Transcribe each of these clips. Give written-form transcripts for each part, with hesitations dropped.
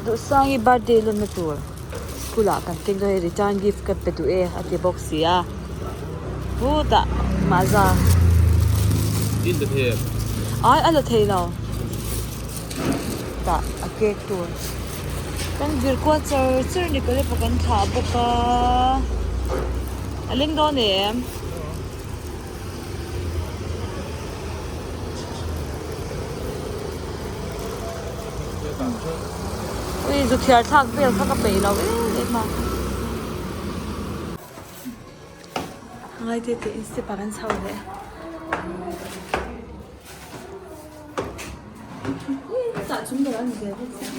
Duhsangi birthday lawmna tur school ah kan keng dawn a return gift ka pe duh e a ti bawk si a hutah mahza ai a la thei lo tah a cake tur kan vir kual char char ni ka lepa kan thlah bawk a a leng dawn em. Ui zu thiar thlak vel kha ka peih lo em em a. Ngai te te in step ah kan chho leh. Tah chung ber a ni ve bawk sia.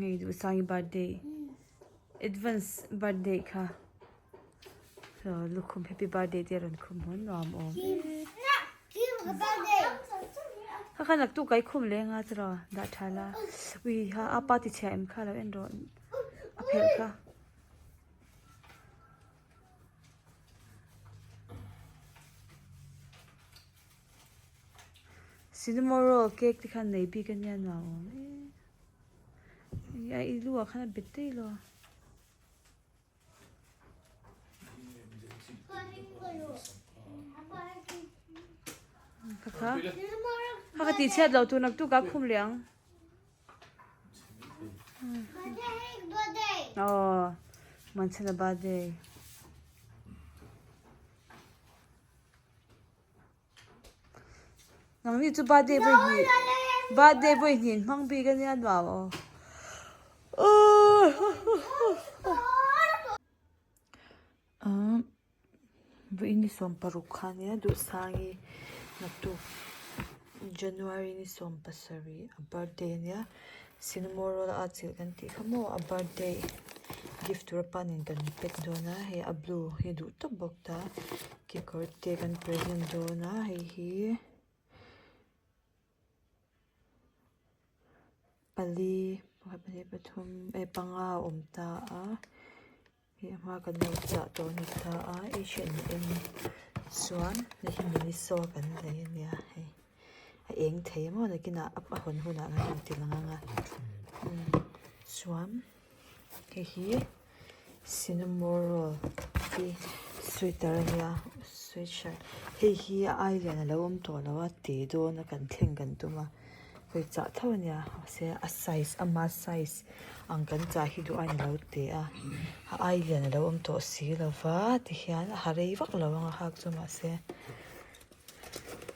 Hei Duhsangi birthday advance birthday kha lukhum happy birthday te a rawn khum hawn nuam awm e kha kha naktuk ka i khum leh anga churaw dah tha la ui ha a pa ti chhia em kha lo en rawh a phelh kha. Cinnamon roll cake te khan nei bik ania nuam awm e a i lu ah khan a bet daih lo a. Kha kha kha ka tih chhiat loh tur naktuk ah khum leh ang. Aw Manchhana birthday. Nangni chu birthday vawi hnih birthday vawi hnih in hmang bik ania nuam aw. Vawiin ni 16 kha ania Duhsangi naktuk January ni 17 a birthday ania Cinnamon roll a atchilh kan tih kha maw a birthday gift tur a panin kan pack dawn a hei a blue hi duh tawp bawk ta kekawr te kan present dawn a hei hi pali pakhat pahnih pathum eh panga a awm ta a. Hei a hma kan lo chah tawh a ni ta a H and M chuan hei hi miniso kan lei a nia hei a eng thei maw nakinah a hawn hunah kan rawn ti lang ang a chuan hei hi cinnamon roll hi sweater a nia sweatshirt hei hi a ai lian a lo awm tawh lo a te dawn a kan thleng kan tum a hawi chah tho a nia mahse a size ama size. Ang kan chah hi duh a ni lo teh a, a ai lian a lo awm tawh si lova tihian a ha rei vak lo ang a hak chu mahse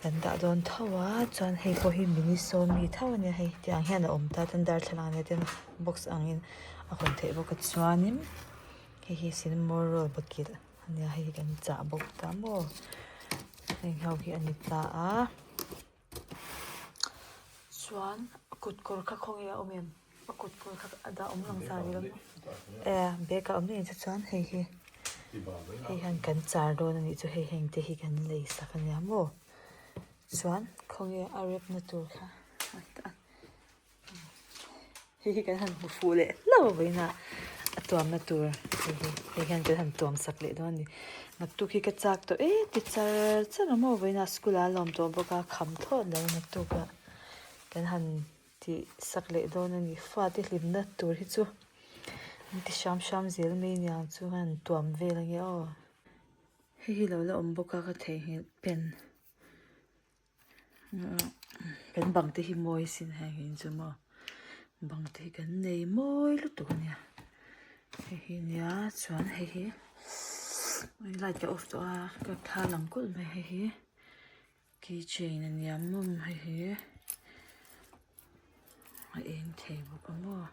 kan dah dawn tho a chuan hei pawh hi miniso mi tho a nia hei tiang hian a awm ta chuan darthlalang ania tin box angin a hawn theih bawk a chuanin hei hi cinnamon roll bakilh a nia hei hi kan chah bawk ta maw heng ho hi a ni ta a. Chuan a kut kawr kha khawnge a awm em? A kut kawr kha a dah awm lang sa ni lo maw? E bag ah awm ngei chu chuan hei hi hei hian kan char dawn a nih chu hei heng te hi kan lei sak a nia maw? Chuan khawnge a rep na tur kha Hei hi kan han hmu fuh leh hlauh a vawiin a a tuamna tur hei hi hei hian kan han tuam sak leh dawn a ni naktuk hi ka chak tawh e ti char char ang maw vawiin a school ah a lawm tawh bawk a kham thlawt lo naktuk ah. Kan han tih sak leh dawn a ni. Fate hlimna tur hi chu an ti hram hram zel mai aniang chu an tuam vel ange aw. Hei hi lo la awm bawk a ka theihnghilh pen kan bang te hi mawi sin heng hi chu maw bang te hi kan nei mawi lutuk a nia hei hi nia chuan hei hi light ka off tawh a ka thla lang kulh mai hei hi. Keychain a nia mawm hei hi a eng thei bawk a maw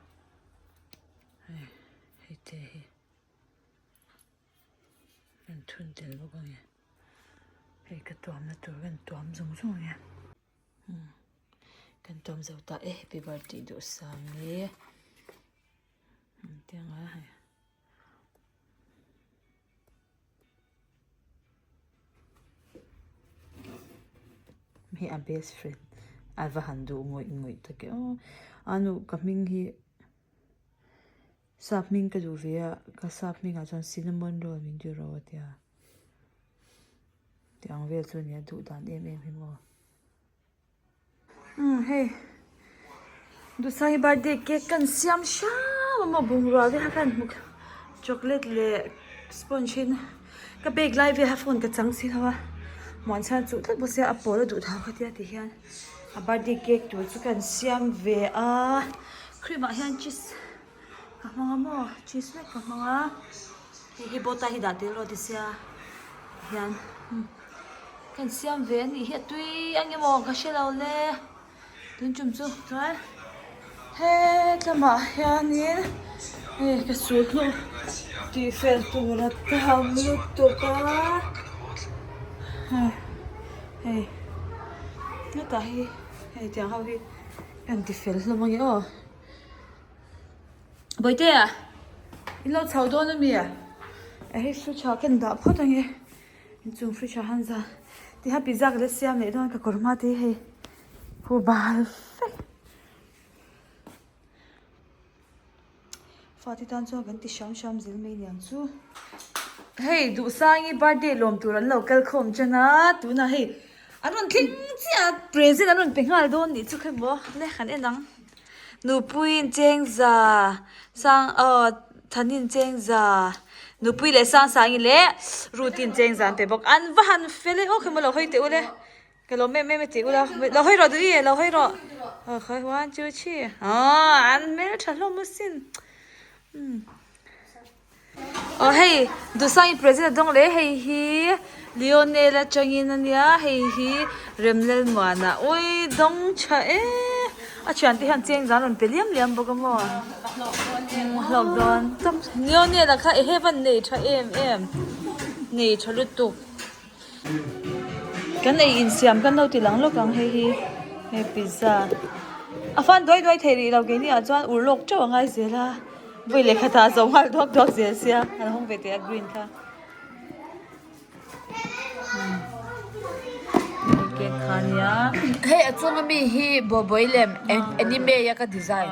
hei hei te hi an thun tel bawk a ni hei ka tuamna tur kan tuam zung zung a nia umm kan tuam zo ta e happy birthday duhsam e tiang a hei. Hei a best friend a va han duh ngawih ngawih tak e aw a nu ka hming hi sap hming ka duh ve a ka sap hmingah chuan cinnamon roll min ti ro a tia tih ang vel chu a nia duh dan em em hi maw. Umm hei Duhsai birthday cake kan siam hram a maw bungrua te kha kan hmu chocolate leh sponge in ka bag lai vel kha phone ka chang si lo a muan chhan chuh tlat bawk sia a pawl a duh thau kha tia ti hian a birthday cake tur chu kan siam ve a cream ah hian cheese ka hmang a maw cheese vek ka hmang a hei hi bawta hi dah tel rawh ti sia hian. Kan siam ve a nih hi a tui ang emaw ka hre lo le tun tum chu chuan hetlamah hianin hei ka sul hnu tih fel tur a tam lutuk a hei hetah hi hei tiang ho hi kan ti fel hlawm ange aw. Bawihtea in lo chho dawn ami a hei fridge ah ka dah phawt ange. Inchung fridge ah han zan tiha pizza ka la siam leh dawn ka kawr hma te hi hei hu bal vek fate tan chuan kan ti hram hram zel mai niang chu hei duhsangi birthday lawm tur an lo kal khawm chen a tunah hei an rawn thleng chiah a present an rawn pe nghal dawn nih chu kha maw le han en ang nupui inchengza sang aw. Thanin chengza nupui leh Sangsangi leh Rutin chengza an pe bawk. An va han fel e aw kha maw lo hawi teh ule. Ka lo mem em e tih ula. Lo hawi rawh duh i lo hawi rawh. Aw khawi one two three. Aw an hmel tha hlawm asin. Umm. Aw hei Duhsangi present a dawng leh hei hi Lionel atangin ania hei hi Remlalmuana ui dawng tha e a thiante hian chengza an rawn pe liam liam bawk a maw. Hlawk dawn Lionel a kha ehe van nei tha em em nei tha lutuk kan ei insiam kan lo ti lang lawk ang hei hi hei pizza a fan duai duai thei rih lo keini ah chuan ur lawk teuh a ngai zel a vawi leh khatah a zo nghal duak duak zel sia an hawng ve teh a green kha. Hei a chunga mi hi bawhbawi lem anime a ka design.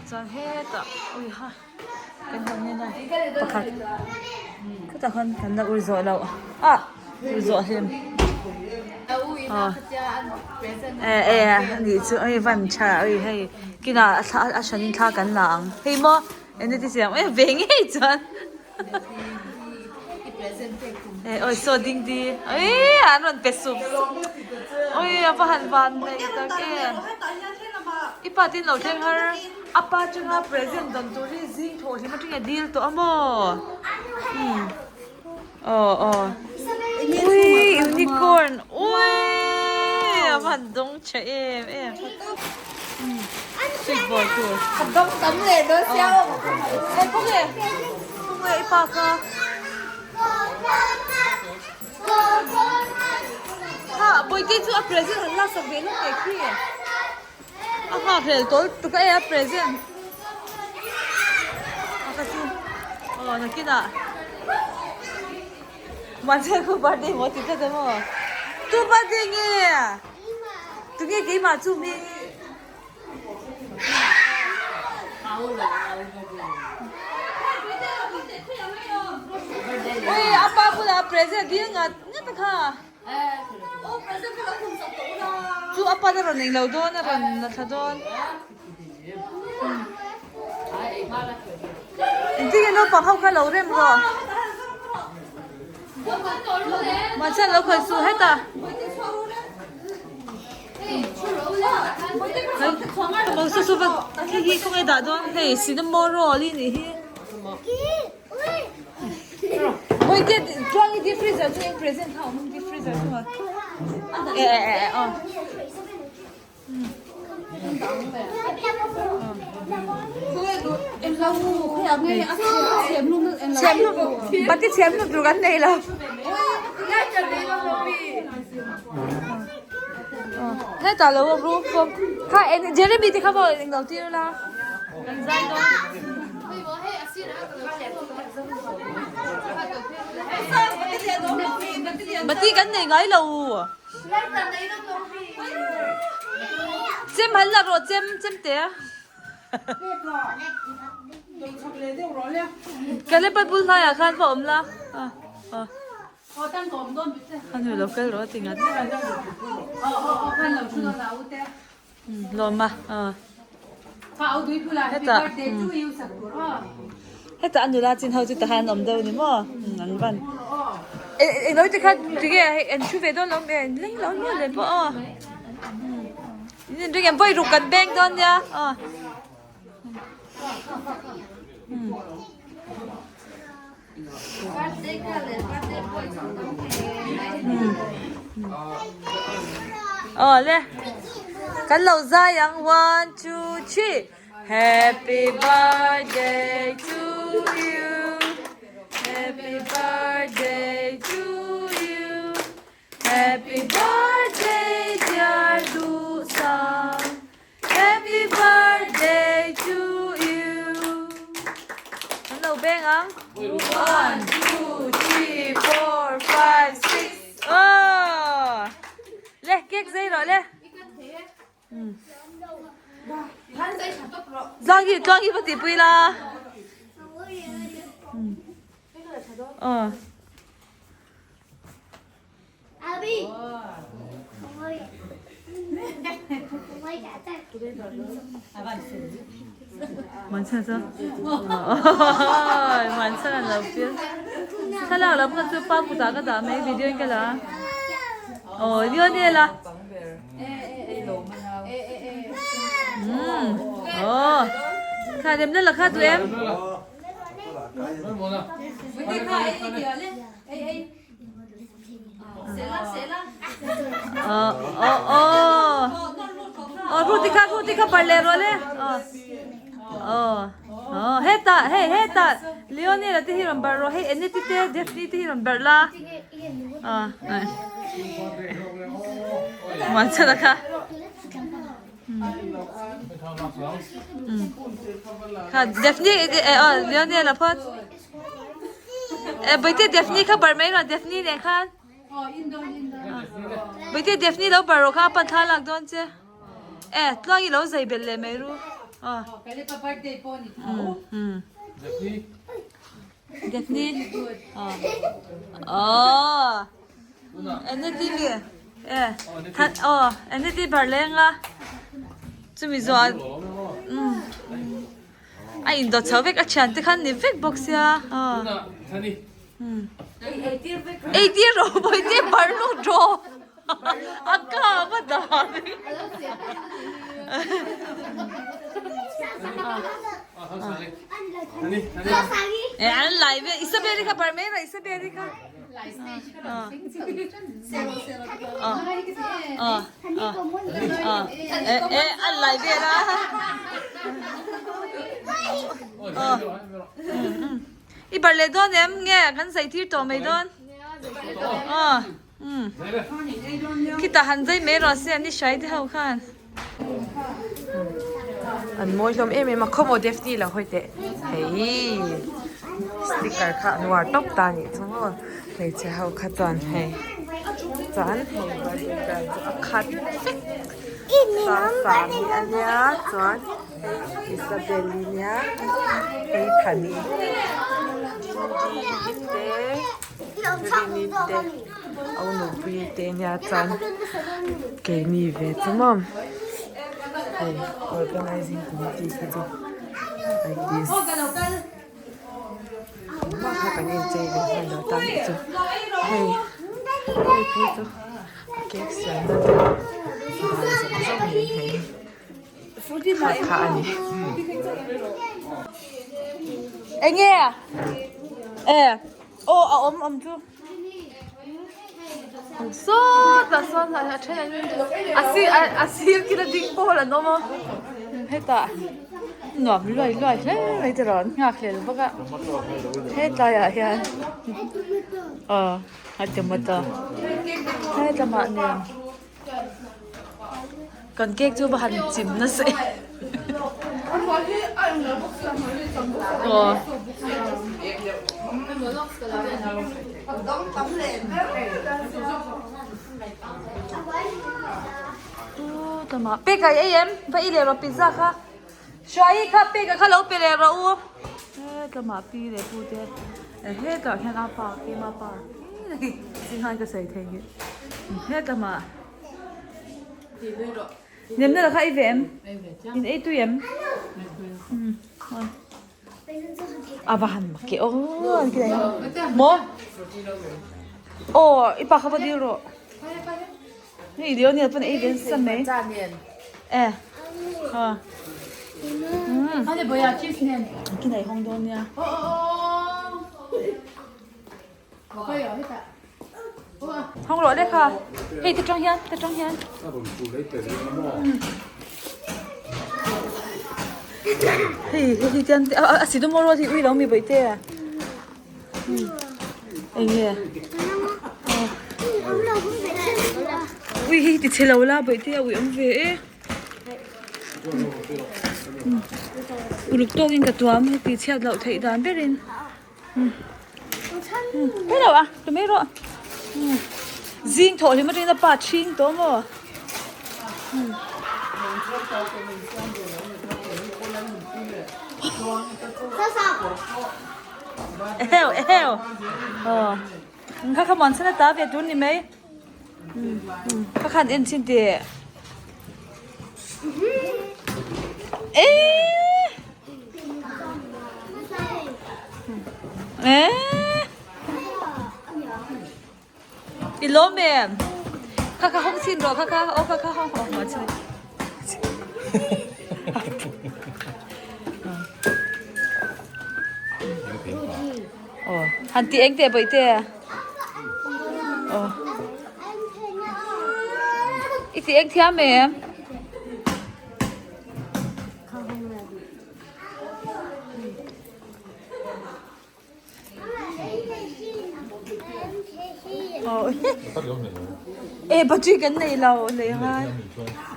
Chuan hetah ui ha kan hmu nen a pakhat khutah khan kan la ur zawh loh ah ur zawh hlim eh eh anih chu hei van tha ui hei kinah a thla a hranin thla kan la ang hei maw eng ti siam em ve ngei chuan. Eh oi saw ding di oi an rawn pe sup sup oi a va han van nei tak em i pa tin lo thleng har a pa chunga present dawn tur hi zing thawh hlim atanga dil tawh a maw umm aw aw ui unicorn ui a va han dawng tha em em sweet ball tur ka dawng tam leh dawn sia aw eh khawnge khawnge i pa kha ha bawihte chu a present han lak sak ve lawk teh khi a nghak hlel tawl tuk a e a present a ka chu aw nakinah Mahse khu birthday maw ti tlat a maw? Tu birthday nge? Tunge keimah chu mi? Ui a pa bulah present dil ngat ngat a kha. chu a pan a rawn englo dawn a rawn la thla dawn. Engtin nge naupang ho kha lo rem rawh. Mahse an lo khawih suh hetah. Hei hi khawnge dah dawn hei cinnamon roll hi nih hi. Bawihte chuang i deep freezer chu eng present kha a awm deep freezer chungah e e e aw. Pati chhem hlum tur kan nei lo. Hetah lo awm ru kha Jeremy te kha pawh englo tir la. Bati kan nei ngai lo. Chem han la rawh chem chem te a. Kalepa bul hnaiah khan va awm la. A nu lo kal rawh a ti ngat. Lawm a hetah hetah a nula chin ho chu tahan an awm deuh a ni maw an van englo te kha tinge hei an thu ve dawn lo nge an leng lo maw le pawh aw in ring em vawi ruk kan beng dawn nia aw. Aw le kan lo zai ang one two three happy birthday to you happy birthday to you happy birthday dear Duhsang Happy birthday to you An lo beng ang One, two, three, four, five, six Aww Le cake zei rawh le Tluang hi tluang hi va tihpui la Aw Thlalak lam kha chu pa kutah ka dah mai video in ka la a aw Lionel a umm aw kha remna la kha duh em. Hetah hei hetah Leonel te hi rawn barh rawh hei Aneti te Daphne te hi rawn barh la Muanchhana kha kha Daphne Leonel a phawt. Eh Bawihtei Daphne kha bar mai rawh Daphne nen khan. Bawihtei Daphne lo bar rawh kha a pan thla lak dawn che. Eh tluang i lo zai belh leh mai ru. Daphne. Oh. Eneti mi eh that oh eneti bar lenga. Chumi zawh um A indawt chho vek a thiante khan ni vek bawk sia aw ei tir rawh bawihte bar lut rawh a ka va dan e an lai ve Isabel-i kha bar mai rawh Isabel-i kha E a lai vel a i bar leh dawn em nge kan zai tir tawh mai dawn khitah han zai mai rawh se an ni hrai te ho khan. An mawi hlawm em em a khawmaw Daphne lo hawi teh hei sticker kha an uar tawp ta anih chu maw hmeichhe ho kha chuan hei chuan hei birthday girl chu a khat vek sang hi a nia chuan hei Isabelle-i nia hei Thani Judy te Rini te. a u nupui te nia chuan keini ve chu maw hei organizing committee kha chu like this engmah kha kan inchei ve hman lo ta nih chu hei hei phei chu a cake siamna te dan zawng zawng nen hei kha kha a ni. Enge e aw a awm awm chu sawtah sawn a then an a sir a sir kila ding pawl an awm a hetah nuam luai luai hle mai te rawn nghak hlel bawk a hetlaiah hian aw a tomato hetlamah nen. Kan cake chu va han chim nasa em aw pek ai ei em va i leh rawh pizza kha hruai kha pek a kha lo pe leh rawh u hetlama pi leh pu te hetah hian a pa keima pa Singhai ka sawi thei hi. Hetlama Nemna la kha ei ve em? In ei tui em? A va han mak e aw an ki daih a. Maw? Aw i pa kha va dil rawh. Hei Leonie pawn ei ve nasa mai. E. Ha. Ki daih hawng dawn nia. Hawng rawh le kha. Hei te tang hian, te tang hian. Hei hei hi tian a si dum rawt hi ui lo mi bawih te. Eng nge? Ui hi ti chhe lo la bawih te a ui awm ve e. Uluk tawkin ka tuam heti chhiat loh theih dan berin. Hei lo a, tu mai rawh. Zing thawh hlim atangin a pa ṭhing tawh maw? Eheu eheu. Aw. Kha kha muan chhan a ta ve tur ni mai. Kha khan en chin teh. I lawm em? Kha kha hawng chin rawh kha kha aw kha kha hawng hawng hawng chin. Aw han ti eng teh bawih te. Aw. I ti eng thiam em? E battery kan nei lo nei ngai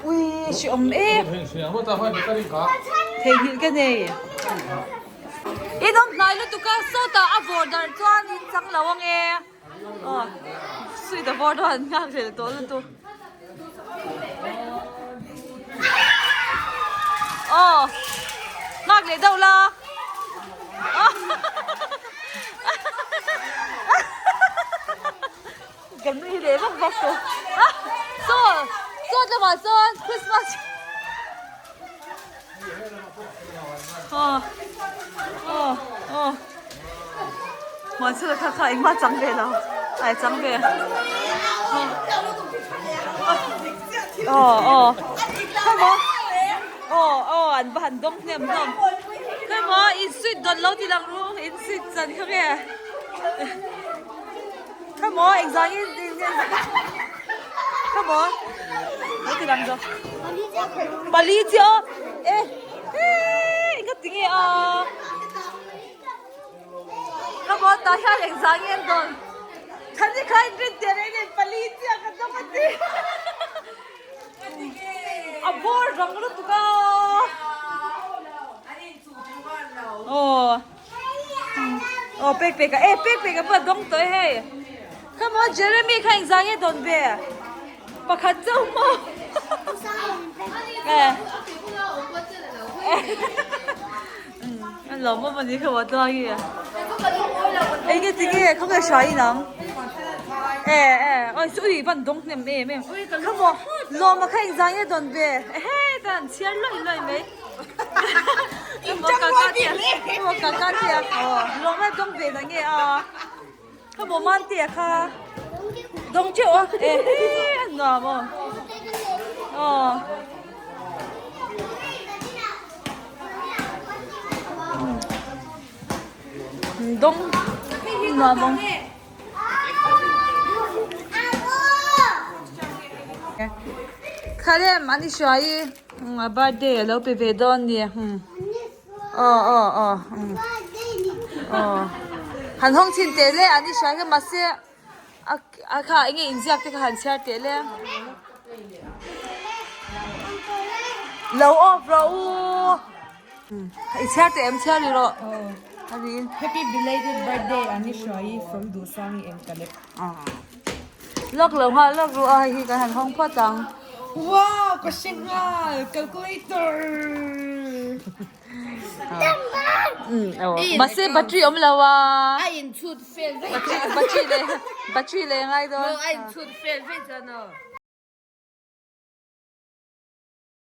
ui hri awm e theihnghilh ka nei in awm hnai lutuk a sawtah a vawr darh chuan in chang lo ange aw sweet a vawr dawn an nghak hlel tawh lutuk aw nghak leh deuh la Kan nui leh vak vak tawh. Ah! Saw! Saw tlawmah sawn Christmas Aw aw aw Muanchhela kha kha engmah chang ve lo. Ai chang ve. Aw aw Khawmaw aw aw an va han dawng hnem hlawm. Khawmaw in sweet dawn lo ti lang ru in sweet chan kha nge. Khawmaw engzangin Khawmaw lo ti lang zawk. Pali chiah aw e eng ka ti nge a. Khawmaw tah hian engzangin an dawn. Thani kha in rin teh reng nen pali chiah ka dawng a ti. A bawr rang lutuk a. Aw. Aw pek pek a e pek pek a pawh a dawng tawh e hei. Come on Jeremy kha engzah nge dawn ve? Pakhat chauh maw? E. An lo maw mawni kha wa tluang hi. Eng nge tinge khaw nge hrai in ang? E e oi chu ui van dawng hnem em em kha maw lawma kha engzah nge dawn ve ehe ta an chhiar luai luai mai Kha maw kaka te a lawma dawng ve na nge a kha maw mante a kha dawng teuh a ehe a nuam aw aw. Dawng nuam ang. Khalem an i hruai i a birthday a lo pe ve dawn ni aw aw aw aw han hawng chhin teh le an i hruai kha mahse a kha eng nge inziak te kha han chhiar teh le lo off rawh u. I chhiar teh em chhiar i rawh. Happy belated birthday Anishwayi from Duhsangi and Caleb. Lak lo nghal lak ru a hei hi kan han hawng phawt ang. Wow ka hre nghal calculator. Mahse battery awm lo a. A in chhut fel vek. Battery battery leh battery leh ngai dawn. A in chhut fel vek chuan aw.